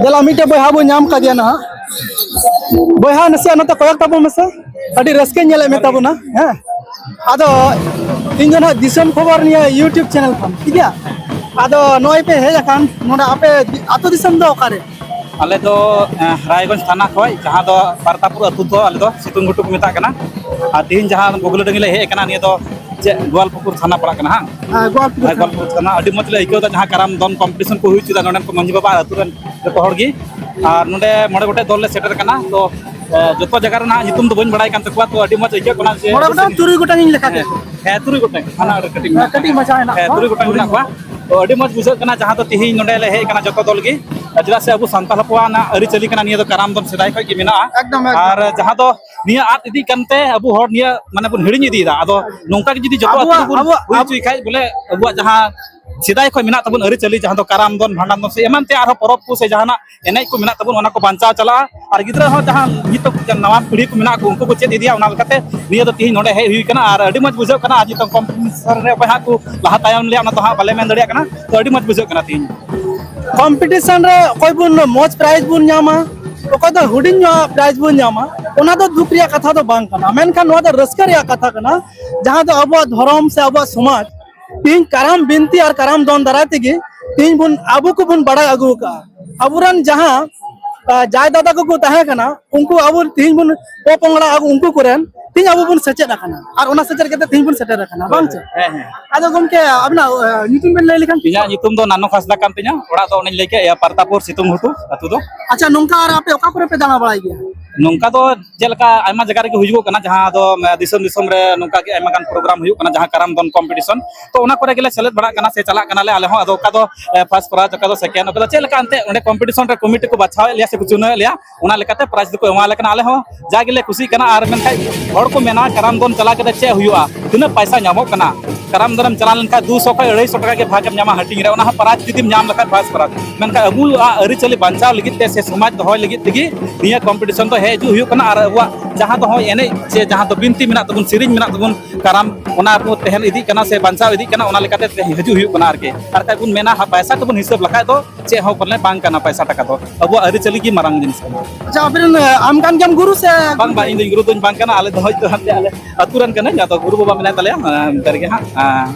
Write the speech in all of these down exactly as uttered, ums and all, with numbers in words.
ᱫᱮᱞᱟ, ᱢᱤᱫᱴᱮᱡ ᱵᱚᱭᱦᱟ ᱵᱚᱱ ᱧᱟᱢ ᱠᱟᱫᱮᱭᱟ ᱱᱟᱦᱟᱜ᱾ ᱵᱚᱭᱦᱟ, ᱱᱟᱥᱮᱭᱟᱜ ᱱᱚᱛᱮ ᱠᱚᱭᱚᱜ ᱛᱟᱵᱚᱱ ᱢᱮᱥᱮ, ᱟᱹᱰᱤ ᱨᱟᱹᱥᱠᱟᱹᱧ ᱧᱮᱞᱮᱫ ᱢᱮ ᱛᱟᱵᱚᱱᱟ᱾ ᱦᱮᱸ, ᱟᱫᱚ ᱤᱧ ᱫᱚ ᱱᱟᱦᱟᱜ ᱫᱤᱥᱚᱢ ᱠᱷᱚᱵᱚᱨ ᱱᱤᱭᱟᱹ YouTube ᱪᱮᱱᱮᱞ ᱠᱷᱚᱱ, ᱴᱷᱤᱠ ᱜᱮᱭᱟ? ᱟᱫᱚ ᱱᱚᱜᱼᱚᱭ ᱯᱮ ᱦᱮᱡ ᱟᱠᱟᱱ ᱱᱚᱰᱮ, ᱟᱯᱮ ᱟᱹᱛᱩ ᱫᱤᱥᱚᱢ ᱫᱚ ᱚᱠᱟᱨᱮ? ᱟᱞᱮ ᱫᱚ ᱮᱸ, ᱨᱟᱭᱜᱚᱸᱡᱽ ᱛᱷᱟᱱᱟ ᱠᱷᱚᱱ, ᱡᱟᱦᱟᱸ ᱫᱚ ᱯᱟᱨᱛᱟᱯᱩᱨ ᱟᱹᱛᱩ ᱫᱚ ᱟᱞᱮ ᱫᱚ ᱥᱤᱛᱩᱝ ᱜᱷᱩᱴᱩ ᱠᱚ ᱢᱮᱛᱟᱜ ᱠᱟᱱᱟ᱾ ᱟᱨ ᱛᱤᱦᱤᱧ ᱡᱟᱦᱟᱸ ᱵᱩᱜᱽᱞᱟᱹ ᱰᱟᱹᱦᱤ ᱞᱮ ᱦᱮᱡ ᱟᱠᱟᱱᱟ, ᱱᱤᱭᱟᱹ ᱫᱚ ᱪᱮᱫ ᱜᱳᱣᱟᱞᱯᱩᱠᱩᱨ ᱛᱷᱟᱱᱟ ᱯᱟᱲᱟᱜ ᱠᱟᱱᱟ, ᱦᱟᱝ? ᱦᱮᱸ, ᱜᱳᱣᱟᱞᱯᱩᱠᱩᱨ ᱦᱮᱸ, ᱛᱷᱟᱱᱟ᱾ ᱜᱳᱣᱟᱞᱯᱩᱠᱩᱨ ᱛᱷᱟᱱᱟ᱾ ᱟᱹᱰᱤ ᱢᱚᱡᱽ ᱞᱮ ᱟᱹᱭᱠᱟᱹᱣ ᱮᱫᱟ, ᱡᱟᱦᱟᱸ ᱠᱟᱨᱟᱢ ᱫᱚᱱ ᱠᱚᱢᱯᱤᱴᱤᱥᱚᱱ ᱠᱚ ᱦᱩᱭ ᱦᱚᱪᱚᱭᱮᱫᱟ ᱱᱚᱰᱮᱱ ᱠᱚ ᱢᱟᱺᱡᱷᱤ ᱵᱟᱵᱟ ᱟᱹᱛᱩ ᱨᱮᱱ ᱡᱚᱛᱚ ᱦᱚᱲ ᱜᱮ᱾ ᱟᱨ ᱱᱚᱰᱮ ᱢᱚᱬᱮ ᱜᱚᱴᱮᱡ ᱫᱚᱞ ᱞᱮ ᱥᱮᱴᱮᱨ ᱠᱟᱱᱟ᱾ ᱛᱚ, ᱮ, ᱡᱚᱛᱚ ᱡᱟᱭᱜᱟ ᱨᱮᱱᱟᱜ ᱧᱩᱛᱩᱢ ᱫᱚ ᱵᱟᱹᱧ ᱵᱟᱲᱟᱭ ᱠᱟᱱ ᱛᱟᱠᱚᱣᱟ, ᱛᱚ ᱟᱹᱰᱤ ᱢᱚᱡᱽ ᱟᱹᱭᱠᱟᱹᱜ ᱠᱟᱱᱟ ᱡᱮ ᱢᱚᱬᱮ ᱜᱚᱴᱟᱝ, ᱛᱩᱨᱩᱭ ᱜᱚᱴᱟᱝ ᱤᱧ ᱞᱮᱠᱷᱟ ᱠᱮᱫ᱾ ᱦᱮᱸ, ᱦᱮᱸ, ᱛᱩᱨᱩᱭ ᱜᱚᱴᱟᱝ ᱛᱷᱟᱱᱟ ᱟᱹᱰᱤ ᱠᱟᱹᱴᱤᱡ ᱦᱮᱸ, ᱢᱮᱱᱟᱜᱼᱟ᱾ ᱠᱟᱹᱴᱤᱡ ᱢᱟᱪᱷᱟ ᱦᱮᱱᱟᱜ ᱦᱮᱸ, ᱠᱚᱣᱟ᱾ ᱛᱩᱨᱩᱭ ᱜᱚᱴᱟᱝ ᱢᱮᱱᱟᱜ ᱠᱚᱣᱟ᱾ ᱛᱚ ᱟᱹᱰᱤ ᱢᱚᱡᱽ ᱵᱩᱡᱷᱟᱹᱜ ᱠᱟᱱᱟ ᱡᱟᱦᱟᱸ ᱫᱚ ᱛᱤᱦᱤᱧ ᱱᱚᱰᱮ ᱞᱮ ᱦᱮᱡ ᱟᱠᱟᱱᱟ ᱡᱚᱛᱚ ᱫᱚᱞ ᱜᱮ᱾ ᱪᱮᱫᱟᱜ ᱥᱮ ᱟᱵᱚ ᱥᱟᱱᱛᱟᱲ ᱦᱚᱯᱚᱱᱟᱜ ᱟᱹᱨᱤᱪᱟᱹᱞᱤ ᱠᱟᱱᱟ, ᱱᱤᱭᱟᱹ ᱫᱚ ᱠᱟᱨᱟᱢ ᱫᱚᱱ ᱥᱮᱫᱟᱭ ᱠᱷᱚᱱ ᱜᱮ ᱢᱮᱱᱟᱜᱼᱟ᱾ ᱮᱠᱫᱚᱢ, ᱮᱠᱫᱚᱢ᱾ ᱟᱨ ᱡᱟᱦᱟᱸ ᱫᱚ ᱱᱤᱭᱟᱹ ᱟᱫ ᱤᱫᱤᱜ ᱠᱟᱱᱛᱮ ᱟᱵᱚ ᱦᱚᱲ ᱱᱤᱭᱟᱹ ᱢᱟᱱᱮ ᱵᱚᱱ ᱦᱤᱲᱤᱧ ᱤᱫᱤᱭᱮᱫᱟ᱾ ᱟᱫᱚ ᱱᱚᱝᱠᱟ ᱜᱮ ᱡᱩᱫᱤ ᱡᱚᱛᱚ ᱟᱵᱚᱣᱟᱜ, ᱟᱹᱛᱩ ᱵᱚᱱ ᱟᱵᱚᱣᱟᱜ, ᱦᱩᱭ ᱟᱵ- ᱦᱚᱪᱚᱭ ᱠᱷᱟᱡ, ᱵᱚᱞᱮ ᱟᱵᱚᱣᱟᱜ ᱡᱟᱦᱟᱸ ᱥᱮᱫᱟᱭ ᱠᱷᱚᱱ ᱢᱮᱱᱟᱜ ᱛᱟᱵᱚᱱ ᱟᱹᱨᱤᱪᱟᱹᱞᱤ, ᱡᱟᱦᱟᱸ ᱫᱚ ᱠᱟᱨᱟᱢ ᱫᱚᱱ, ᱵᱷᱟᱸᱰᱟᱱ ᱫᱚᱱ ᱥᱮ ᱮᱢᱟᱱ ᱛᱮᱭᱟᱜ ᱟᱨᱦᱚᱸ ᱯᱚᱨᱚᱵᱽ ᱠᱚ ᱥᱮ ᱡᱟᱦᱟᱱᱟᱜ ᱮᱱᱮᱡ ᱠᱚ ᱢᱮᱱᱟᱜ ᱛᱟᱵᱚᱱ, ᱚᱱᱟ ᱠᱚ ᱵᱟᱧᱪᱟᱣ ᱪᱟᱞᱟᱜᱼᱟ᱾ ᱟᱨ ᱜᱤᱫᱽᱨᱟᱹ ᱦᱚᱸ ᱡᱟᱦᱟᱸ ᱱᱤᱛᱚᱜ ᱱᱟᱣᱟ ᱯᱤᱲᱦᱤ ᱠᱚ ᱢᱮᱱᱟᱜ ᱠᱚ, ᱩᱱᱠᱩ ᱠᱚ ᱪᱮᱫ ᱤᱫᱤᱭᱟ, ᱚᱱᱟ ᱞᱮᱠᱟᱛᱮ ᱱᱤᱭᱟᱹ ᱫᱚ ᱛᱤᱦᱤᱧ ᱱᱚᱰᱮ ᱦᱮᱡ ᱦᱩᱭ ᱠᱟᱱᱟ᱾ ᱟᱨ ᱟᱹᱰᱤ ᱢᱚᱡᱽ ᱵᱩᱡᱷᱟᱹᱜ ᱠᱟᱱᱟ᱾ ᱟᱨ ᱱᱤᱛᱚᱝ ᱠᱚᱢᱯᱤᱴᱤᱥᱚᱱ ᱨᱮ ᱚᱠᱚᱭ ᱦᱟᱸᱜ ᱠᱚ ᱞᱟᱦᱟ ᱛᱟᱭᱚᱢ ᱞᱮᱭᱟ, ᱚᱱᱟ ᱫᱚ ᱦᱟᱸᱜ ᱵᱟᱞᱮ ᱢᱮᱱ ᱫᱟᱲᱮᱭᱟᱜ ᱠᱟᱱᱟ᱾ ᱛᱚ ᱟᱹᱰᱤ ᱢᱚᱡᱽ ᱵᱩᱡᱷᱟᱹᱜ ᱠᱟᱱᱟ ᱛᱤᱦᱤᱧ᱾ ᱠᱚᱢᱯᱤᱴᱤᱥᱚᱱ ᱨᱮ ᱚᱠᱚᱭ ᱵᱚᱱ ᱢᱚᱡᱽ ᱯᱨᱟᱭᱤᱡᱽ ᱵᱚᱱ ᱧᱟᱢᱟ, ᱚᱠᱚᱭ ᱫᱚ ᱦᱩᱰᱤᱧ ᱧᱚᱜ ᱯᱨᱟᱭᱤᱡᱽ ᱵᱚᱱ ᱧᱟᱢᱟ, ᱚᱱᱟ ᱫᱚ ᱫᱩᱠ ᱨᱮᱭᱟᱜ ᱠᱟᱛᱷᱟ ᱫᱚ ᱵᱟᱝ ᱠᱟᱱᱟ, ᱢᱮᱱᱠᱷᱟᱱ ᱱᱚᱣᱟ ᱫᱚ ᱨᱟᱹᱥᱠᱟᱹ ᱨᱮᱭᱟᱜ ᱠᱟᱛᱷᱟ ᱠᱟᱱᱟ᱾ ᱡᱟᱦᱟᱸ ᱫᱚ ᱟᱵᱚᱣᱟᱜ ᱫᱷᱚᱨᱚᱢ ᱥᱮ ᱟᱵᱚᱣᱟᱜ ᱥᱚᱢᱟᱡᱽ ᱛᱤᱦᱤᱧ ᱠᱟᱨᱟᱢ ᱵᱤᱱᱛᱤ ᱟᱨ ᱠᱟᱨᱟᱢ ᱫᱚᱱ ᱫᱟᱨᱟᱭ ᱛᱮᱜᱮ ᱛᱤᱦᱤᱧ ᱵᱚᱱ, ᱟᱵᱚ ᱠᱚᱵᱚᱱ ᱵᱟᱲᱟᱭ ᱟᱹᱜᱩ ᱟᱠᱟᱫᱼᱟ᱾ ᱟᱵᱚᱨᱮᱱ ᱡᱟᱦᱟᱸ, ᱟ, ᱡᱟᱭ ᱫᱟᱫᱟ ᱠᱚᱠᱚ ᱛᱟᱦᱮᱸ ᱠᱟᱱᱟ, ᱩᱱᱠᱩ ᱟᱵᱚ ᱛᱤᱦᱤᱧ ᱵᱚᱱ ᱯᱚᱯᱚᱝᱲᱟ, ᱟᱵᱚ ᱩᱱᱠᱩ ᱠᱚᱨᱮᱱ ᱛᱤᱦᱤᱧ ᱟᱵᱚ ᱵᱚᱱ ᱥᱮᱪᱮᱫ ᱟᱠᱟᱱᱟ ᱟᱨ ᱚᱱᱟ ᱥᱮᱪᱮᱫ ᱠᱟᱛᱮ ᱛᱤᱦᱤᱧ ᱵᱚᱱ ᱥᱮᱴᱮᱨ ᱟᱠᱟᱱᱟ, ᱵᱟᱝ ᱪᱮ? ᱦᱮᱸ, ᱦᱮᱸ᱾ ᱟᱫᱚ ᱜᱚᱢᱠᱮ, ᱟᱵᱤᱱᱟᱜ, ᱟ, ᱧᱩᱛᱩᱢ ᱵᱮᱱ ᱞᱟᱹᱭ ᱞᱮᱠᱷᱟᱱ? ᱤᱧᱟᱹᱜ ᱧᱩᱛᱩᱢ ᱫᱚ ᱱᱟᱱᱚ ᱦᱟᱸᱥᱫᱟ ᱠᱟᱱ ᱛᱤᱧᱟ᱾ ᱚᱲᱟᱜ ᱫᱚ ᱚᱱᱮᱧ ᱞᱟᱹᱭ ᱠᱮᱫ, ᱤᱭᱟᱹ, ᱯᱟᱨᱛᱟᱯᱩᱨ ᱥᱤᱛᱩᱝ ᱜᱷᱩᱴᱩ ᱟᱹᱛᱩ ᱫᱚ᱾ ᱟᱪᱪᱷᱟ, ᱱᱚᱝᱠᱟ ᱟᱨ ᱟᱯᱮ ᱚᱠᱟ ᱠᱚᱨᱮ ᱯᱮ ᱫᱟᱬᱟ ᱵᱟᱲᱟᱭ ᱜᱮᱭᱟ? ᱱᱚᱝᱠᱟ ᱫᱚ ᱪᱮᱫ ᱞᱮᱠᱟ ᱟᱭᱢᱟ ᱡᱟᱭᱜᱟ ᱨᱮᱜᱮ ᱦᱩᱭᱩᱜᱚᱜ ᱠᱟᱱᱟ, ᱡᱟᱦᱟᱸ ᱫᱚ, ᱮ, ᱫᱤᱥᱚᱢ ᱫᱤᱥᱚᱢ ᱨᱮ ᱱᱚᱝᱠᱟ ᱜᱮ ᱟᱭᱢᱟ ᱜᱟᱱ ᱯᱨᱳᱜᱨᱟᱢ ᱦᱩᱭᱩᱜ ᱠᱟᱱᱟ, ᱡᱟᱦᱟᱸ ᱠᱟᱨᱟᱢ ᱫᱚᱱ ᱠᱚᱢᱯᱤᱴᱤᱥᱚᱱ᱾ ᱛᱚ ᱚᱱᱟ ᱠᱚᱨᱮ ᱜᱮᱞᱮ ᱥᱮᱞᱮᱫ ᱵᱟᱲᱟᱜ ᱠᱟᱱᱟ ᱥᱮ ᱪᱟᱞᱟᱜ ᱠᱟᱱᱟᱞᱮ ᱟᱞᱮ ᱦᱚᱸ᱾ ᱟᱫᱚ ᱚᱠᱟ ᱫᱚ, ᱮ, ᱯᱷᱟᱥᱴ ᱯᱨᱟᱭᱤᱡᱽ, ᱚᱠᱟ ᱫᱚ ᱥᱮᱠᱮᱱᱰ, ᱚᱠᱟ ᱫᱚ ᱪᱮᱫ ᱞᱮᱠᱟ ᱮᱱᱛᱮᱫ ᱚᱸᱰᱮ ᱠᱚᱢᱯᱤᱴᱤᱥᱚᱱ ᱨᱮ ᱠᱚᱢᱤᱴᱤ ᱠᱚ ᱵᱟᱪᱷᱟᱣᱮᱫ ᱞᱮᱭᱟ ᱥᱮ ᱠᱚ ᱪᱩᱱᱟᱹᱣᱮᱫ ᱞᱮᱭᱟ, ᱚᱱᱟ ᱞᱮᱠᱟᱛᱮ ᱯᱨᱟᱭᱤᱡᱽ ᱫᱚᱠᱚ ᱮᱢᱟ ᱞᱮ ᱠᱟᱱᱟ᱾ ᱟᱞᱮ ᱦᱚᱸ ᱡᱟ ᱜᱮᱞᱮ ᱠᱩᱥᱤᱜ ᱠᱟᱱᱟ᱾ ᱟᱨ ᱢᱮᱱᱠᱷᱟᱱ ᱦᱚᱲ ᱠᱚ ᱢᱮᱱᱟ, "ᱠᱟᱨᱟᱢ ᱫᱚᱱ ᱪᱟᱞᱟᱣ ᱠᱟᱛᱮ ᱪᱮᱫ ᱦᱩᱭᱩᱜᱼᱟ? ᱛᱤᱱᱟᱹᱜ ᱯᱟᱭᱥᱟ ᱧᱟᱢᱚᱜ ᱠᱟᱱᱟ?" ᱠᱟᱨᱟᱢ ᱫᱚᱨᱮᱢ ᱪᱟᱞᱟᱣ ᱞᱮᱱᱠᱷᱟᱱ ᱫᱩ ᱥᱚ ᱠᱷᱚᱱ ᱟᱹᱲᱟᱹᱭ ᱥᱚ ᱴᱟᱠᱟ ᱜᱮ ᱵᱷᱟᱜᱽ ᱮᱢ ᱧᱟᱢᱟ ᱦᱟᱹᱴᱤᱧ ᱨᱮ, ᱚᱱᱟ ᱦᱚᱸ ᱯᱨᱟᱭᱤᱡᱽ ᱡᱩᱫᱤᱢ ᱧᱟᱢ ᱞᱮᱠᱷᱟᱱ ᱯᱷᱟᱥᱴ ᱯᱨᱟᱭᱤᱡᱽ᱾ ᱢᱮᱱᱠᱷᱟᱱ ᱟᱵᱚᱣᱟᱜ ᱟᱹᱨᱤᱪᱟᱹᱞᱤ ᱵᱟᱧᱪᱟᱣ ᱞᱟᱹᱜᱤᱫ ᱛᱮ ᱥᱮ ᱥᱚᱢᱟᱡᱽ ᱫᱚᱦᱚᱭ ᱞᱟᱹᱜᱤᱫ ᱛᱮᱜᱮ ᱱᱤᱭᱟᱹ ᱠᱚᱢᱯᱤᱴᱤᱥᱚᱱ ᱫᱚ ᱦᱮᱡ ᱦᱤᱡᱩᱜ ᱦᱩᱭᱩᱜ ᱠᱟᱱᱟ᱾ ᱟᱨ ᱟᱵᱚᱣᱟᱜ ᱡᱟᱦᱟᱸ ᱫᱚ ᱦᱚᱸᱜᱼᱚᱭ ᱮᱱᱮᱡ ᱥᱮ ᱡᱟᱦᱟᱸ ᱫᱚ ᱵᱤᱱᱛᱤ ᱢᱮᱱᱟᱜ ᱛᱟᱵᱚᱱ, ᱥᱮᱨᱮᱧ ᱢᱮᱱᱟᱜ ᱛᱟᱵᱚᱱ, ᱠᱟᱨᱟᱢ, ᱚᱱᱟ ᱠᱚ ᱛᱟᱦᱮᱱ ᱤᱫᱤᱜ ᱠᱟᱱᱟ ᱥᱮ ᱵᱟᱧᱪᱟᱣ ᱤᱫᱤᱜ ᱠᱟᱱᱟ, ᱚᱱᱟ ᱞᱮᱠᱟᱛᱮ ᱦᱤᱡᱩᱜ ᱦᱩᱭᱩᱜ ᱠᱟᱱᱟ ᱟᱨᱠᱤ᱾ ᱟᱨ ᱠᱷᱟᱡ ᱵᱚᱱ ᱢᱮᱱᱟ ᱦᱟ-, ᱯᱟᱭᱥᱟ ᱛᱮᱵᱚᱱ ᱦᱤᱥᱟᱹᱵ ᱞᱮᱠᱷᱟᱡ ᱫᱚ ᱪᱮᱫ ᱦᱚᱸ ᱯᱟᱞᱮ ᱵᱟᱝ ᱠᱟᱱᱟ ᱯᱟᱭᱥᱟ ᱴᱟᱠᱟ ᱫᱚ᱾ ᱟᱵᱚᱣᱟᱜ ᱟᱹᱨᱤᱪᱟᱹᱞᱤ ᱜᱮ ᱢᱟᱨᱟᱝ ᱡᱤᱱᱤᱥ ᱠᱟᱱᱟ᱾ ᱟᱪᱪᱷᱟ, ᱟᱵᱮᱱ, ᱟᱢ ᱠᱟᱱ ᱜᱮᱭᱟᱢ ᱜᱩᱨᱩ ᱥᱮ? ᱵᱟᱝ, ᱵᱟᱝ, ᱤᱧ ᱫᱚ ᱜᱩᱨᱩ ᱫᱚᱧ ᱵᱟᱝ ᱠᱟᱱᱟ᱾ ᱟᱞᱮ ᱫᱚ ᱦᱚᱭᱛᱳ ᱦᱟᱱᱛᱮ ᱟᱞᱮ ᱟᱹᱛᱩ ᱨᱮᱱ ᱠᱟᱹᱱᱟᱹᱧ, ᱟᱫᱚ ᱜᱩᱨᱩ ᱵᱟᱵᱟ ᱢᱮᱱᱟᱭ ᱛᱟᱞᱮᱭᱟ, ᱚᱱᱛᱮ ᱨᱮᱜᱮ ᱦᱟᱸᱜ,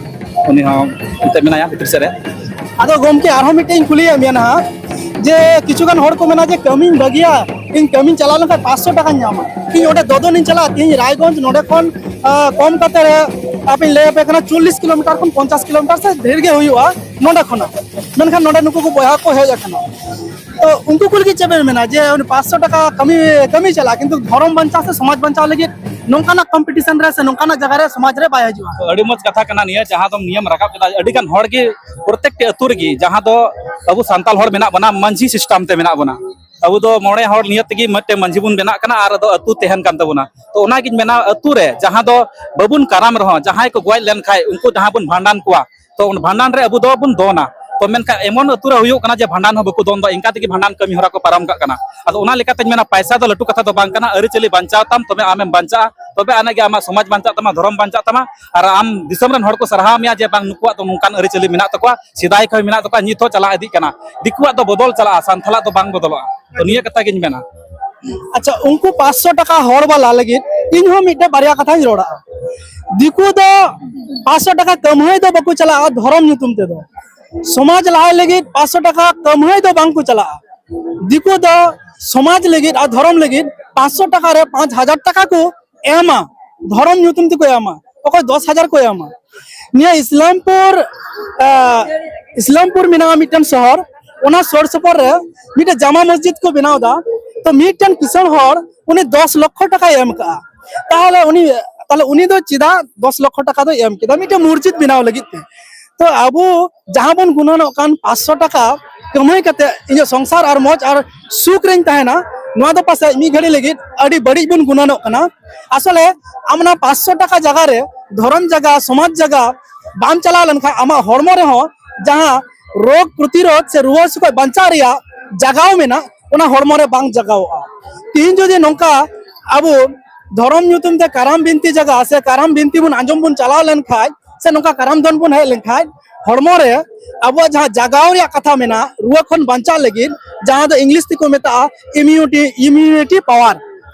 ᱩᱱᱤ ᱦᱚᱸ ᱚᱱᱛᱮ ᱢᱮᱱᱟᱭᱟ ᱵᱷᱤᱛᱤᱨ ᱥᱮᱫ ᱨᱮ᱾ ᱟᱫᱚ ᱜᱚᱢᱠᱮ, ᱟᱨᱦᱚᱸ ᱢᱤᱫᱴᱮᱱ ᱤᱧ ᱠᱩᱞᱤᱭᱮᱫ ᱢᱮᱭᱟ ᱱᱟᱦᱟᱜ, ᱡᱮ ᱠᱤᱪᱷᱩ ᱜᱟᱱ ᱦᱚᱲ ᱠᱚ ᱢᱮᱱᱟ ᱡᱮ ᱠᱟᱹᱢᱤᱧ ᱵᱟᱹᱜᱤᱭᱟ, ᱤᱧ ᱠᱟᱹᱢᱤᱧ ᱪᱟᱞᱟᱣ ᱞᱮᱱᱠᱷᱟᱱ ᱯᱟᱸᱪᱥᱚ ᱴᱟᱠᱟᱧ ᱧᱟᱢᱟ, ᱤᱧ ᱚᱸᱰᱮ ᱫᱚᱫᱚᱱᱤᱧ ᱪᱟᱞᱟᱜᱼᱟ, ᱛᱮᱦᱮᱧ ᱨᱟᱭᱜᱚᱸᱡᱽ ᱱᱚᱰᱮ ᱠᱷᱚᱱ, ᱟᱸ, ᱠᱚᱢ ᱠᱟᱛᱮ ᱨᱮ ᱟᱯᱮᱧ ᱞᱟᱹᱭ ᱟᱯᱮ ᱠᱟᱱᱟ, ᱪᱚᱞᱞᱤᱥ ᱠᱤᱞᱳᱢᱤᱴᱟᱨ ᱠᱷᱚᱱ ᱯᱚᱧᱪᱟᱥ ᱠᱤᱞᱳᱢᱤᱴᱟᱨ ᱥᱮ ᱰᱷᱮᱨ ᱜᱮ ᱦᱩᱭᱩᱜᱼᱟ ᱱᱚᱰᱮ ᱠᱷᱚᱱᱟᱜ᱾ ᱢᱮᱱᱠᱷᱟᱱ ᱱᱚᱰᱮ ᱱᱩᱠᱩ ᱠᱚ ᱵᱚᱭᱦᱟ ᱠᱚ ᱦᱮᱡ ᱟᱠᱟᱱᱟ, ᱛᱚ ᱩᱱᱠᱩ ᱠᱚ ᱞᱟᱹᱜᱤᱫ ᱪᱮᱫ ᱵᱮᱱ ᱢᱮᱱᱟ ᱡᱮ ᱩᱱᱤ ᱯᱟᱸᱪᱥᱚ ᱴᱟᱠᱟ ᱠᱟᱹᱢᱤ, ᱠᱟᱹᱢᱤ ᱪᱟᱞᱟᱜᱼᱟ, ᱠᱤᱱᱛᱩ ᱫᱷᱚᱨᱚᱢ ᱵᱟᱧᱪᱟᱣ ᱥᱮ ᱥᱚᱢᱟᱡᱽ ᱵᱟᱧᱪᱟᱣ ᱞᱟᱹᱜᱤᱫ ᱱᱚᱝᱠᱟᱱᱟᱜ ᱠᱚᱢᱯᱤᱴᱤᱥᱚᱱ ᱨᱮ ᱥᱮ ᱱᱚᱝᱠᱟᱱᱟᱜ ᱡᱟᱭᱜᱟ ᱨᱮ ᱥᱚᱢᱟᱡᱽ ᱨᱮ ᱵᱟᱭ ᱦᱤᱡᱩᱜᱼᱟ? ᱛᱚ ᱟᱹᱰᱤ ᱢᱚᱡᱽ ᱠᱟᱛᱷᱟ ᱠᱟᱱᱟ ᱱᱤᱭᱟᱹ, ᱡᱟᱦᱟᱸ ᱫᱚ ᱱᱤᱭᱟᱹᱢ ᱨᱟᱠᱟᱵ ᱠᱮᱫᱟ᱾ ᱟᱹᱰᱤ ᱜᱟᱱ ᱦᱚᱲ ᱜᱮ ᱯᱨᱚᱛᱮᱠᱴᱤ ᱟᱹᱛᱩ ᱨᱮᱜᱮ, ᱡᱟᱦᱟᱸ ᱫᱚ ᱟᱵᱚ ᱥᱟᱱᱛᱟᱲ ᱦᱚᱲ ᱢᱮᱱᱟᱜ ᱵᱚᱱᱟ, ᱢᱟᱹᱡᱷᱤ ᱥᱤᱥᱴᱮᱢ ᱛᱮ ᱢᱮᱱᱟᱜ ᱵᱚᱱᱟ᱾ ᱟᱵᱚ ᱫᱚ ᱢᱚᱬᱮ ᱦᱚᱲ ᱱᱤᱭᱟᱹ ᱛᱮᱜᱮ ᱢᱤᱫᱴᱮᱱ ᱢᱟᱹᱡᱷᱤ ᱵᱚᱱ ᱵᱮᱱᱟᱜ ᱠᱟᱱᱟ ᱟᱨ ᱟᱫᱚ ᱟᱹᱛᱩ ᱛᱟᱦᱮᱱ ᱠᱟᱱ ᱛᱟᱵᱚᱱᱟ᱾ ᱛᱚ ᱚᱱᱟᱜᱤᱧ ᱢᱮᱱᱟ, ᱟᱹᱛᱩ ᱨᱮ ᱡᱟᱦᱟᱸ ᱫᱚ ᱵᱟᱵᱚᱱ ᱠᱟᱨᱟᱢ ᱨᱮᱦᱚᱸ, ᱡᱟᱦᱟᱸᱭ ᱠᱚ ᱜᱚᱡ ᱞᱮᱱᱠᱷᱟᱡ ᱩᱱᱠᱩ ᱡᱟᱦᱟᱸ ᱵᱚᱱ ᱵᱷᱟᱸᱰᱟᱱ ᱠᱚᱣᱟ, ᱛᱚ ᱵᱷᱟᱸᱰᱟᱱ ᱨᱮ ᱟᱵᱚ ᱫᱚᱵᱚᱱ ᱫᱚᱱᱟ᱾ ᱛᱚ ᱢᱮᱱᱠᱷᱟᱱ ᱮᱢᱚᱱ ᱟᱹᱛᱩ ᱨᱮ ᱦᱩᱭᱩᱜ ᱠᱟᱱᱟ ᱡᱮ ᱵᱷᱟᱸᱰᱟᱱ ᱦᱚᱸ ᱵᱟᱠᱚ ᱫᱚᱱ ᱫᱟ, ᱤᱱᱠᱟ ᱛᱮᱜᱮ ᱵᱷᱟᱸᱰᱟᱱ ᱠᱟᱹᱢᱤ ᱦᱚᱨᱟ ᱠᱚ ᱯᱟᱨᱚᱢ ᱠᱟᱜ ᱠᱟᱱᱟ᱾ ᱟᱫᱚ ᱚᱱᱟ ᱞᱮᱠᱟᱛᱮᱧ ᱢᱮᱱᱟ, ᱯᱟᱭᱥᱟ ᱫᱚ ᱞᱟᱹᱴᱩ ᱠᱟᱛᱷᱟ ᱫᱚ ᱵᱟᱝ ᱠᱟᱱᱟ᱾ ᱟᱹᱨᱤᱪᱟᱹᱞᱤ ᱵᱟᱧᱪᱟᱣ ᱛᱟᱢ, ᱛᱚᱵᱮ ᱟᱢᱮᱢ ᱵᱟᱧᱪᱟᱜᱼᱟ, ᱛᱚᱵᱮ ᱟᱱᱟᱜ ᱜᱮ ᱟᱢᱟᱜ ᱥᱚᱢᱟᱡᱽ ᱵᱟᱧᱪᱟᱜ ᱛᱟᱢᱟ, ᱫᱷᱚᱨᱚᱢ ᱵᱟᱧᱪᱟᱜ ᱛᱟᱢᱟ, ᱟᱨ ᱟᱢ ᱫᱤᱥᱚᱢ ᱨᱮᱱ ᱦᱚᱲ ᱠᱚ ᱥᱟᱨᱦᱟᱣ ᱢᱮᱭᱟ ᱡᱮ ᱵᱟᱝ, ᱱᱩᱠᱩᱣᱟᱜ ᱫᱚ ᱱᱚᱝᱠᱟᱱ ᱟᱹᱨᱤᱪᱟᱹᱞᱤ ᱢᱮᱱᱟᱜ ᱛᱟᱠᱚᱣᱟ, ᱥᱮᱫᱟᱭ ᱠᱷᱚᱱ ᱢᱮᱱᱟᱜ ᱛᱟᱠᱚᱣᱟ, ᱱᱤᱛ ᱦᱚᱸ ᱪᱟᱞᱟᱣ ᱤᱫᱤᱜ ᱠᱟᱱᱟ᱾ ᱫᱤᱠᱩᱣᱟᱜ ᱫᱚ ᱵᱚᱫᱚᱞ ᱪᱟᱞᱟᱜᱼᱟ, ᱥᱟᱱᱛᱟᱞᱟᱜ ᱫᱚ ᱵᱟᱝ ᱵᱚᱫᱚᱞᱚᱜᱼᱟ᱾ ᱛᱚ ᱱᱤᱭᱟᱹ ᱠᱟᱛᱷᱟ ᱜᱤᱧ ᱢᱮᱱᱟ᱾ ᱟᱪᱪᱷᱟ, ᱩᱱᱠᱩ ᱯᱟᱸᱪᱥᱚ ᱴᱟᱠᱟ ᱦᱚᱲ ᱵᱟᱞᱟ ᱞᱟᱹᱜᱤᱫ ᱤᱧ ᱦᱚᱸ ᱢᱤᱫᱴᱮᱱ ᱵᱟᱨᱭᱟ ᱠᱟᱛᱷᱟᱧ ᱨᱚᱲᱟ᱾ ᱫᱤᱠᱩ ᱫᱚ ᱯᱟᱸᱪᱥᱚ ᱴᱟᱠᱟ ᱠᱟᱹᱢᱦᱟᱹᱭ ᱫᱚ ᱵᱟᱠᱚ ᱪᱟᱞᱟᱜᱼᱟ ᱫᱷᱚᱨᱚᱢ ᱧᱩᱛᱩᱢ ᱛᱮᱫᱚ᱾ ᱥᱚᱢᱟᱡᱽ ᱞᱟᱦᱟᱭ ᱞᱟᱹᱜᱤᱫ ᱯᱟᱸᱪᱥᱚ ᱴᱟᱠᱟ ᱠᱟᱹᱢᱦᱟᱹᱭ ᱫᱚ ᱵᱟᱝ ᱠᱚ ᱪᱟᱞᱟᱜᱼᱟ᱾ ᱫᱤᱠᱩ ᱫᱚ ᱥᱚᱢᱟᱡᱽ ᱞᱟᱹᱜᱤᱫ ᱟᱨ ᱫᱷᱚᱨᱚᱢ ᱞᱟᱹᱜᱤᱫ ᱯᱟᱸᱪᱥᱚ ᱴᱟᱠᱟ ᱨᱮ ᱯᱟᱸᱪ ᱦᱟᱡᱟᱨ ᱴᱟᱠᱟ ᱠᱚ ᱮᱢᱟ, ᱫᱷᱚᱨᱚᱢ ᱧᱩᱛᱩᱢ ᱛᱮᱠᱚ ᱮᱢᱟ, ᱚᱠᱚᱭ ᱫᱚᱥ ᱦᱟᱡᱟᱨ ᱠᱚ ᱮᱢᱟ᱾ ᱱᱤᱭᱟᱹ ᱤᱥᱞᱟᱢᱯᱩᱨ, ᱟᱸ, ᱤᱥᱞᱟᱢᱯᱩᱨ ᱢᱮᱱᱟᱜᱼᱟ ᱢᱤᱫᱴᱮᱱ ᱥᱚᱦᱚᱨ, ᱚᱱᱟ ᱥᱩᱨ ᱥᱩᱯᱩᱨ ᱨᱮ ᱢᱤᱫᱴᱮᱱ ᱡᱟᱢᱟ ᱢᱚᱥᱡᱤᱫ ᱠᱚ ᱵᱮᱱᱟᱣ ᱮᱫᱟ᱾ ᱛᱚ ᱢᱤᱫᱴᱮᱱ ᱠᱤᱥᱟᱹᱬ ᱦᱚᱲ ᱩᱱᱤ ᱫᱚᱥ ᱞᱚᱠᱠᱷᱚ ᱴᱟᱠᱟᱭ ᱮᱢ ᱠᱟᱜᱼᱟ, ᱛᱟᱦᱚᱞᱮ ᱩᱱᱤ, ᱛᱟᱦᱚᱞᱮ ᱩᱱᱤ ᱫᱚ ᱪᱮᱫᱟᱜ ᱫᱚᱥ ᱞᱚᱠᱠᱷᱚ ᱴᱟᱠᱟ ᱫᱚᱭ ᱮᱢ ᱠᱮᱫᱟ ᱢᱤᱫᱴᱮᱱ ᱢᱚᱥᱡᱤᱫ ᱵᱮᱱᱟᱣ ᱞᱟᱹᱜᱤᱫ ᱛᱮ? ᱛᱚ ᱟᱵᱚ ᱡᱟᱦᱟᱸ ᱵᱚᱱ ᱜᱩᱱᱟᱹᱱᱚᱜ ᱠᱟᱱ ᱯᱟᱸᱪᱥᱚ ᱴᱟᱠᱟ ᱠᱟᱹᱢᱦᱟᱹᱭ ᱠᱟᱛᱮ ᱤᱧᱟᱹᱜ ᱥᱚᱝᱥᱟᱨ ᱟᱨ ᱢᱚᱡᱽ ᱟᱨ ᱥᱩᱠ ᱨᱮᱧ ᱛᱟᱦᱮᱱᱟ, ᱱᱚᱣᱟ ᱫᱚ ᱯᱟᱥᱮᱡ ᱢᱤᱫ ᱜᱷᱟᱹᱲᱤ ᱞᱟᱹᱜᱤᱫ ᱟᱹᱰᱤ ᱵᱟᱹᱲᱤᱡ ᱵᱚᱱ ᱜᱩᱱᱟᱹᱱᱚᱜ ᱠᱟᱱᱟ᱾ ᱟᱥᱚᱞᱮ ᱟᱢ ᱚᱱᱟ ᱯᱟᱸᱪᱥᱚ ᱴᱟᱠᱟ ᱡᱟᱭᱜᱟ ᱨᱮ ᱫᱷᱚᱨᱚᱢ ᱡᱟᱭᱜᱟ, ᱥᱚᱢᱟᱡᱽ ᱡᱟᱭᱜᱟ ᱵᱟᱢ ᱪᱟᱞᱟᱣ ᱞᱮᱱᱠᱷᱟᱱ ᱟᱢᱟᱜ ᱦᱚᱲᱢᱚ ᱨᱮᱦᱚᱸ ᱡᱟᱦᱟᱸ ᱨᱳᱜᱽ ᱯᱨᱚᱛᱤᱨᱳᱫᱷ ᱥᱮ ᱨᱩᱣᱟᱹ ᱦᱟᱹᱥᱩ ᱠᱷᱚᱱ ᱵᱟᱧᱪᱟᱣ ᱨᱮᱭᱟᱜ ᱡᱟᱜᱟᱣ ᱢᱮᱱᱟᱜ, ᱚᱱᱟ ᱦᱚᱲᱢᱚ ᱨᱮ ᱵᱟᱝ ᱡᱟᱜᱟᱣᱚᱜᱼᱟ᱾ ᱛᱤᱦᱤᱧ ᱡᱩᱫᱤ ᱱᱚᱝᱠᱟ ᱟᱵᱚ ᱫᱷᱚᱨᱚᱢ ᱧᱩᱛᱩᱢ ᱛᱮ ᱠᱟᱨᱟᱢ ᱵᱤᱱᱛᱤ ᱡᱟᱭᱜᱟ ᱥᱮ ᱠᱟᱨᱟᱢ ᱵᱤᱱᱛᱤ ᱵᱚᱱ ᱟᱸᱡᱚᱢ ᱵᱚᱱ ᱪᱟᱞᱟᱣ ᱞᱮᱱᱠᱷᱟᱱ ᱥᱮ ᱱᱚᱝᱠᱟ ᱠᱟᱨᱟᱢ ᱫᱚᱱ ᱵᱚᱱ ᱦᱮᱡ ᱞᱮᱱᱠᱷᱟᱱ ᱦᱚᱲᱢᱚ ᱨᱮ ᱟᱵᱚᱣᱟᱜ ᱡᱟᱦᱟᱸ ᱡᱟᱜᱟᱣ ᱨᱮᱭᱟᱜ ᱠᱟᱛᱷᱟ ᱢᱮᱱᱟᱜᱼᱟ, ᱨᱩᱣᱟᱹ ᱠᱷᱚᱱ ᱵᱟᱧᱪᱟᱜ ᱞᱟᱹᱜᱤᱫ, ᱡᱟᱦᱟᱸ ᱫᱚ ᱤᱝᱞᱤᱥ ᱛᱮᱠᱚ ᱢᱮᱛᱟᱜᱼᱟ immunity, immunity power᱾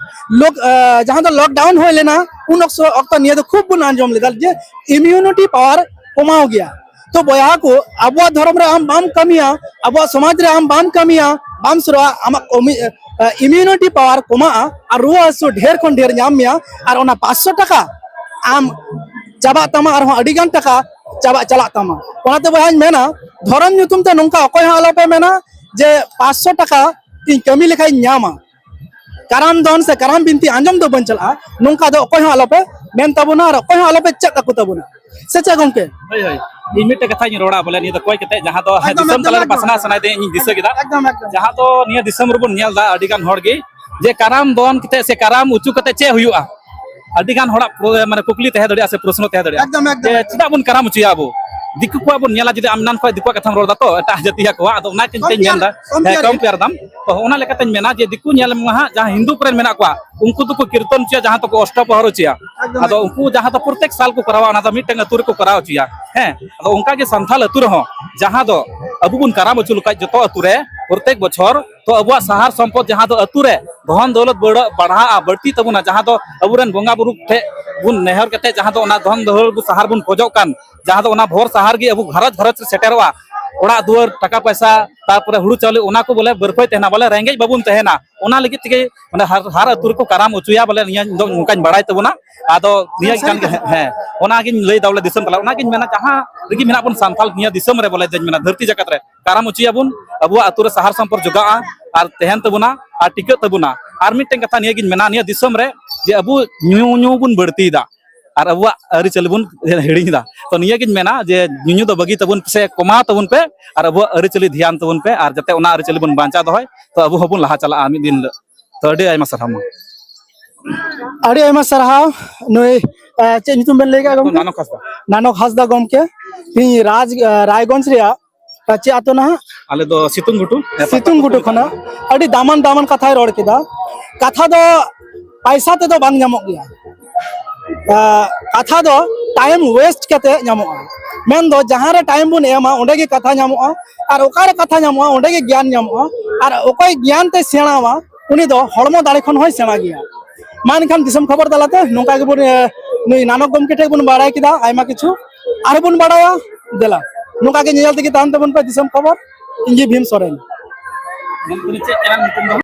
ᱞᱚᱠ-, ᱟ, ᱡᱟᱦᱟᱸ ᱫᱚ ᱞᱚᱠᱰᱟᱣᱩᱱ ᱦᱩᱭ ᱞᱮᱱᱟ, ᱩᱱ ᱚᱠᱛᱚ, ᱚᱠᱛᱚ ᱱᱤᱭᱟᱹ ᱫᱚ ᱠᱷᱩᱵ ᱵᱚᱱ ᱟᱸᱡᱚᱢ ᱞᱮᱫᱟ ᱡᱮ immunity power ᱠᱚᱢᱟᱣ ᱜᱮᱭᱟ᱾ ᱛᱚ ᱵᱚᱭᱦᱟ ᱠᱚ, ᱟᱵᱚᱣᱟᱜ ᱫᱷᱚᱨᱚᱢ ᱨᱮ ᱟᱢ ᱵᱟᱢ ᱠᱟᱹᱢᱤᱭᱟ, ᱟᱵᱚᱣᱟᱜ ᱥᱚᱢᱟᱡᱽ ᱨᱮ ᱟᱢ ᱵᱟᱢ ᱠᱟᱹᱢᱤᱭᱟ, ᱵᱟᱢ ᱥᱩᱨᱩᱜᱼᱟ, ᱟᱢᱟᱜ ᱠᱚᱢᱤ-, ᱟ, immunity power ᱠᱚᱢᱟᱜᱼᱟ ᱟᱨ ᱨᱩᱣᱟᱹ ᱦᱟᱹᱥᱩ ᱰᱷᱮᱨ ᱠᱷᱚᱱ ᱰᱷᱮᱨ ᱧᱟᱢ ᱢᱮᱭᱟ ᱟᱨ ᱚᱱᱟ ᱯᱟᱸᱪᱥᱚ ᱴᱟᱠᱟ ᱟᱢ ᱪᱟᱵᱟᱜ ᱛᱟᱢᱟ, ᱟᱨᱦᱚᱸ ᱟᱹᱰᱤ ᱜᱟᱱ ᱴᱟᱠᱟ ᱪᱟᱵᱟᱜ ᱪᱟᱞᱟᱜ ᱛᱟᱢᱟ᱾ ᱚᱱᱟᱛᱮ ᱵᱚᱭᱦᱟᱧ ᱢᱮᱱᱟ, ᱫᱷᱚᱨᱚᱢ ᱧᱩᱛᱩᱢ ᱛᱮ ᱱᱚᱝᱠᱟ ᱚᱠᱚᱭ ᱦᱚᱸ ᱟᱞᱚᱯᱮ ᱢᱮᱱᱟ ᱡᱮ ᱯᱟᱸᱪᱥᱚ ᱴᱟᱠᱟ ᱤᱧ ᱠᱟᱹᱢᱤ ᱞᱮᱠᱷᱟᱱ ᱤᱧ ᱧᱟᱢᱟ, ᱠᱟᱨᱟᱢ ᱫᱚᱱ ᱥᱮ ᱠᱟᱨᱟᱢ ᱵᱤᱱᱛᱤ ᱟᱸᱡᱚᱢ ᱫᱚ ᱵᱟᱹᱧ ᱪᱟᱞᱟᱜᱼᱟ, ᱱᱚᱝᱠᱟ ᱫᱚ ᱚᱠᱚᱭ ᱦᱚᱸ ᱟᱞᱚᱯᱮ ᱢᱮᱱ ᱛᱟᱵᱚᱱᱟ ᱟᱨ ᱚᱠᱚᱭ ᱦᱚᱸ ᱟᱞᱚᱯᱮ ᱪᱮᱫ ᱟᱠᱚ ᱛᱟᱵᱚᱱᱟ᱾ ᱥᱮ ᱪᱮᱫ ᱜᱚᱝᱠᱮ? ᱦᱳᱭ, ᱦᱳᱭ᱾ ᱤᱧ ᱢᱤᱫᱴᱮᱡ ᱠᱟᱛᱷᱟᱧ ᱨᱚᱲᱟ, ᱵᱚᱞᱮ, ᱱᱤᱭᱟᱹ ᱫᱚ ᱠᱚᱭ ᱠᱟᱛᱮ, ᱡᱟᱦᱟᱸ ᱫᱚ ᱮᱠᱫᱚᱢ, ᱫᱤᱥᱚᱢ ᱮᱠᱫᱚᱢ, ᱛᱟᱞᱟᱨᱮ ᱮᱠᱫᱚᱢ᱾ ᱯᱟᱥᱱᱟᱣ ᱥᱟᱱᱟᱭᱮᱫᱤᱧ, ᱤᱧ ᱫᱤᱥᱟᱹ ᱠᱮᱫᱟ᱾ ᱮᱠᱫᱚᱢ, ᱮᱠᱫᱚᱢ᱾ ᱡᱟᱦᱟᱸ ᱫᱚ ᱱᱤᱭᱟᱹ ᱫᱤᱥᱚᱢ ᱨᱮᱵᱚᱱ ᱧᱮᱞ ᱮᱫᱟ, ᱟᱹᱰᱤ ᱜᱟᱱ ᱦᱚᱲ ᱜᱮ ᱡᱮ ᱠᱟᱨᱟᱢ ᱫᱚᱱ ᱠᱟᱛᱮ ᱥᱮ ᱠᱟᱨᱟᱢ ᱚᱪᱚ ᱠᱟᱛᱮ ᱪᱮᱫ ᱦᱩᱭᱩᱜᱼᱟ? ᱟᱹᱰᱤ ᱜᱟᱱ ᱦᱚᱲᱟᱜ ᱯᱨᱚ-, ᱢᱟᱱᱮ, ᱠᱩᱠᱞᱤ ᱛᱟᱦᱮᱸ ᱫᱟᱲᱮᱭᱟᱜᱼᱟ ᱥᱮ ᱯᱨᱚᱥᱱᱚ ᱛᱟᱦᱮᱸ ᱫᱟᱲᱮᱭᱟᱜᱼᱟ ᱮᱠᱫᱚᱢ, ᱮᱠᱫᱚᱢ, ᱡᱮ ᱮᱠᱫᱚᱢ᱾ ᱪᱮᱫᱟᱜ ᱵᱚᱱ ᱠᱟᱨᱟᱢ ᱚᱪᱚᱭᱟ ᱟᱵᱚ? ᱫᱤᱠᱩ ᱠᱚᱣᱟᱜ ᱵᱚᱱ ᱧᱮᱞᱟ, ᱡᱩᱫᱤ ᱟᱢ ᱮᱱᱟᱱ ᱠᱷᱚᱱ ᱫᱤᱠᱩᱣᱟᱜ ᱠᱟᱛᱷᱟᱢ ᱨᱚᱲ ᱮᱫᱟ ᱛᱚ, ᱮᱴᱟᱜ ᱡᱟᱹᱛᱤᱭᱟᱜ ᱠᱚᱣᱟᱜ, ᱟᱫᱚ ᱚᱱᱟ ᱠᱟᱹᱧ ᱠᱚᱢᱯᱮᱭᱟᱨ, ᱢᱮᱱ ᱮᱫᱟ, ᱦᱮᱸ, ᱠᱚᱢᱯᱮᱭᱟᱨ᱾ ᱠᱚᱢᱯᱮᱭᱟᱨ ᱫᱟᱢ᱾ ᱛᱚ, ᱚᱱᱟ ᱞᱮᱠᱟᱛᱮᱧ ᱢᱮᱱᱟ ᱡᱮ ᱫᱤᱠᱩ ᱧᱮᱞ ᱢᱮ ᱦᱟᱸᱜ, ᱡᱟᱦᱟᱸ ᱦᱤᱱᱫᱩ ᱠᱚᱨᱮᱱ ᱢᱮᱱᱟᱜ ᱠᱚᱣᱟ, ᱩᱱᱠᱩ ᱫᱚᱠᱚ ᱠᱤᱨᱛᱚᱱ ᱦᱚᱪᱚᱭᱟ, ᱡᱟᱦᱟᱸ ᱫᱚᱠᱚ ᱚᱥᱴᱚᱯᱨᱚᱦᱚᱨ ᱦᱚᱪᱚᱭᱟ᱾ ᱮᱠᱫᱚᱢ, ᱟᱫᱚ ᱮᱠᱫᱚᱢ᱾ ᱩᱱᱠᱩ ᱡᱟᱦᱟᱸ ᱫᱚ ᱯᱨᱚᱛᱮᱠ ᱥᱟᱞ ᱠᱚ ᱠᱚᱨᱟᱣᱟ, ᱚᱱᱟ ᱫᱚ ᱢᱤᱫᱴᱟᱝ ᱟᱹᱛᱩ ᱨᱮᱠᱚ ᱠᱚᱨᱟᱣ ᱦᱚᱪᱚᱭᱟ᱾ ᱦᱮᱸ, ᱟᱫᱚ ᱚᱱᱠᱟ ᱜᱮ ᱥᱟᱱᱛᱟᱞ ᱟᱹᱛᱩ ᱨᱮᱦᱚᱸ, ᱡᱟᱦᱟᱸ ᱫᱚ ᱟᱵᱚ ᱵᱚᱱ ᱠᱟᱨᱟᱢ ᱦᱚᱪᱚ ᱞᱮᱠᱷᱟᱡ ᱡᱚᱛᱚ ᱟᱹᱛᱩ ᱨᱮ ᱯᱨᱚᱛᱮᱠ ᱵᱚᱪᱷᱚᱨ, ᱛᱚ ᱟᱵᱚᱣᱟᱜ ᱥᱟᱦᱟᱨ ᱥᱚᱢᱯᱚᱫ ᱡᱟᱦᱟᱸ ᱫᱚ ᱟᱹᱛᱩ ᱨᱮ ᱫᱷᱚᱱ ᱫᱚᱣᱞᱚᱛ ᱵᱟᱹᱲ-, ᱵᱟᱲᱦᱟᱜᱼᱟ, ᱵᱟᱹᱲᱛᱤ ᱛᱟᱵᱚᱱᱟ, ᱡᱟᱦᱟᱸ ᱫᱚ ᱟᱵᱚᱨᱮᱱ ᱵᱚᱸᱜᱟ ᱵᱩᱨᱩ ᱴᱷᱮᱡ ᱵᱚᱱ ᱱᱮᱦᱚᱨ ᱠᱟᱛᱮ ᱡᱟᱦᱟᱸ ᱫᱚ ᱚᱱᱟ ᱫᱷᱚᱱ ᱫᱚᱣᱞᱚᱛ ᱵᱚ ᱥᱟᱦᱟᱨ ᱵᱚᱱ ᱠᱷᱚᱡᱚᱜ ᱠᱟᱱ, ᱡᱟᱦᱟᱸ ᱫᱚ ᱚᱱᱟ ᱵᱷᱚᱨ ᱥᱟᱦᱟᱨ ᱜᱮ ᱟᱵᱚ ᱜᱷᱟᱨᱚᱸᱡᱽ ᱜᱷᱟᱨᱚᱸᱡᱽ ᱨᱮ ᱥᱮᱴᱮᱨᱚᱜᱼᱟ, ᱚᱲᱟᱜ ᱫᱩᱣᱟᱹᱨ, ᱴᱟᱠᱟ ᱯᱚᱭᱥᱟ, ᱛᱟᱨᱯᱚᱨᱮ ᱦᱩᱲᱩ ᱪᱟᱣᱞᱮ, ᱚᱱᱟ ᱠᱚ ᱵᱚᱞᱮ ᱵᱟᱹᱨᱯᱷᱟᱹᱭ ᱛᱟᱦᱮᱱᱟ, ᱵᱚᱞᱮ ᱨᱮᱸᱜᱮᱡ ᱵᱟᱵᱚᱱ ᱛᱟᱦᱮᱱᱟ᱾ ᱚᱱᱟ ᱞᱟᱹᱜᱤᱫ ᱛᱮᱜᱮ ᱢᱟᱱᱮ ᱦᱟᱨ, ᱦᱟᱨ ᱟᱹᱛᱩ ᱨᱮᱠᱚ ᱠᱟᱨᱟᱢ ᱚᱪᱚᱭᱟ, ᱵᱚᱞᱮ ᱱᱤᱭᱟᱹ ᱫᱚ ᱱᱚᱝᱠᱟᱧ ᱵᱟᱲᱟᱭ ᱛᱟᱵᱚᱱᱟ᱾ ᱟᱫᱚ ᱱᱤᱭᱟᱹ ᱥᱟᱹᱨᱤ ᱠᱟᱱ ᱜᱮ, ᱠᱟᱛᱷᱟ᱾ ᱦᱮᱸ, ᱚᱱᱟᱜᱤᱧ ᱞᱟᱹᱭ ᱫᱟ ᱵᱚᱞᱮ ᱫᱤᱥᱚᱢ ᱛᱟᱞᱟ, ᱚᱱᱟᱜᱤᱧ ᱢᱮᱱᱟ ᱡᱟᱦᱟᱸ ᱨᱮᱜᱮ ᱢᱮᱱᱟᱜ ᱵᱚᱱ ᱥᱟᱱᱛᱟᱞ ᱱᱤᱭᱟᱹ ᱫᱤᱥᱚᱢ ᱨᱮ, ᱵᱚᱞᱮ ᱡᱮᱧ ᱢᱮᱱᱟ ᱫᱷᱟᱹᱨᱛᱤ ᱡᱟᱠᱟᱛ ᱨᱮ ᱠᱟᱨᱟᱢ ᱚᱪᱚᱭᱟᱵᱚᱱ, ᱟᱵᱚᱣᱟᱜ ᱟᱹᱛᱩ ᱨᱮ ᱥᱟᱦᱟᱨ ᱥᱚᱢᱯᱚᱨᱠ ᱡᱚᱜᱟᱜᱼᱟ ᱟᱨ ᱛᱟᱦᱮᱱ ᱛᱟᱵᱚᱱᱟ ᱟᱨ ᱴᱤᱠᱟᱹᱜ ᱛᱟᱵᱚᱱᱟ᱾ ᱟᱨ ᱢᱤᱫᱴᱮᱱ ᱠᱟᱛᱷᱟ ᱱᱤᱭᱟᱹᱜᱤᱧ ᱢᱮᱱᱟ, ᱱᱤᱭᱟᱹ ᱫᱤᱥᱚᱢ ᱨᱮ ᱡᱮ ᱟᱵᱚ ᱧᱩ ᱧᱩ ᱵᱚᱱ ᱵᱟᱹᱲᱛᱤᱭᱮᱫᱟ ᱟᱨ ᱟᱵᱚᱣᱟᱜ ᱟᱹᱨᱤᱪᱟᱹᱞᱤ ᱵᱚᱱ ᱦᱤᱲᱤᱧ ᱮᱫᱟ᱾ ᱛᱚ ᱱᱤᱭᱟᱹᱜᱤᱧ ᱢᱮᱱᱟ ᱡᱮ ᱧᱩᱧᱩ ᱫᱚ ᱵᱟᱹᱜᱤ ᱛᱟᱵᱚᱱ ᱥᱮ ᱠᱚᱢᱟᱣ ᱛᱟᱵᱚᱱ ᱯᱮ ᱟᱨ ᱟᱵᱚᱣᱟᱜ ᱟᱹᱨᱤᱪᱟᱹᱞᱤ ᱫᱷᱮᱭᱟᱱ ᱛᱟᱵᱚᱱ ᱯᱮ, ᱟᱨ ᱡᱟᱛᱮ ᱚᱱᱟ ᱟᱹᱨᱤᱪᱟᱹᱞᱤ ᱵᱚᱱ ᱵᱟᱧᱪᱟᱣ ᱫᱚᱦᱚᱭ, ᱛᱚ ᱟᱵᱚ ᱦᱚᱸᱵᱚᱱ ᱞᱟᱦᱟ ᱪᱟᱞᱟᱜᱼᱟ ᱢᱤᱫ ᱫᱤᱱ ᱦᱤᱞᱳᱜ᱾ ᱛᱚ ᱟᱹᱰᱤ ᱟᱭᱢᱟ ᱥᱟᱨᱦᱟᱣ ᱢᱟ᱾ ᱟᱹᱰᱤ ᱟᱭᱢᱟ ᱥᱟᱨᱦᱟᱣ ᱱᱩᱭ ᱪᱮᱫ ᱧᱩᱛᱩᱢ ᱵᱮᱱ ᱞᱟᱹᱭ ᱠᱮᱫᱟ ᱜᱚᱢᱠᱮ? ᱱᱟᱱᱚᱠ ᱦᱟᱸᱥᱫᱟ᱾ ᱱᱟᱱᱚᱠ ᱦᱟᱸᱥᱫᱟ ᱜᱚᱢᱠᱮ, ᱤᱧ ᱨᱟᱡᱽ ᱨᱟᱭᱜᱚᱸᱡᱽ ᱨᱮᱭᱟᱜ ᱪᱮᱫ ᱟᱛᱳ ᱱᱟᱦᱟᱜ? ᱟᱞᱮ ᱫᱚ ᱥᱤᱛᱩᱝ ᱜᱷᱩᱴᱩ᱾ ᱥᱤᱛᱩᱝ ᱜᱷᱩᱴᱩ ᱠᱷᱚᱱᱟᱜ ᱟᱹᱰᱤ ᱫᱟᱢᱟᱱ ᱫᱟᱢᱟᱱ ᱠᱟᱛᱷᱟᱭ ᱨᱚᱲ ᱠᱮᱫᱟ᱾ ᱠᱟᱛᱷᱟ ᱫᱚ ᱯᱟᱭᱥᱟ ᱛᱮᱫᱚ ᱵᱟᱝ ᱧᱟᱢᱚᱜ ᱜᱮᱭᱟ᱾ ᱠᱟᱛᱷᱟ ᱫᱚ ᱴᱟᱭᱤᱢ ᱳᱭᱮᱥᱴ ᱠᱟᱛᱮ ᱧᱟᱢᱚᱜᱼᱟ᱾ ᱢᱮᱱᱫᱚ ᱡᱟᱦᱟᱸ ᱨᱮ ᱴᱟᱭᱤᱢ ᱵᱚᱱ ᱮᱢᱟ, ᱚᱸᱰᱮ ᱜᱮ ᱠᱟᱛᱷᱟ ᱧᱟᱢᱚᱜᱼᱟ᱾ ᱟᱨ ᱚᱠᱟᱨᱮ ᱠᱟᱛᱷᱟ ᱧᱟᱢᱚᱜᱼᱟ, ᱚᱸᱰᱮ ᱜᱮ ᱜᱮᱭᱟᱱ ᱧᱟᱢᱚᱜᱼᱟ᱾ ᱟᱨ ᱚᱠᱚᱭ ᱜᱮᱭᱟᱱ ᱛᱮ ᱥᱮᱬᱟᱣᱟ, ᱩᱱᱤ ᱫᱚ ᱦᱚᱲᱢᱚ ᱫᱟᱲᱮ ᱠᱷᱚᱱ ᱦᱚᱸᱭ ᱥᱮᱬᱟ ᱜᱮᱭᱟ᱾ ᱢᱟ ᱮᱱᱠᱷᱟᱱ ᱫᱤᱥᱚᱢ ᱠᱷᱚᱵᱚᱨ ᱛᱟᱞᱟᱛᱮ ᱱᱚᱝᱠᱟ ᱜᱮᱵᱚᱱ, ᱱᱩᱭ ᱱᱟᱱᱚᱠ ᱜᱚᱢᱠᱮ ᱴᱷᱮᱱ ᱵᱚᱱ ᱵᱟᱲᱟᱭ ᱠᱮᱫᱟ ᱟᱭᱢᱟ ᱠᱤᱪᱷᱩ, ᱟᱨᱦᱚᱸ ᱵᱚᱱ ᱵᱟᱲᱟᱭᱟ᱾ ᱫᱮᱞᱟ, ᱱᱚᱝᱠᱟ ᱜᱮ ᱧᱮᱧᱮᱞ ᱛᱮᱜᱮ ᱛᱟᱦᱮᱱ ᱛᱟᱵᱚᱱ ᱯᱮ ᱫᱤᱥᱚᱢ ᱠᱷᱚᱵᱚᱨ᱾ ᱤᱧ ᱜᱮ ᱵᱷᱤᱢ ᱥᱚᱨᱮᱱ᱾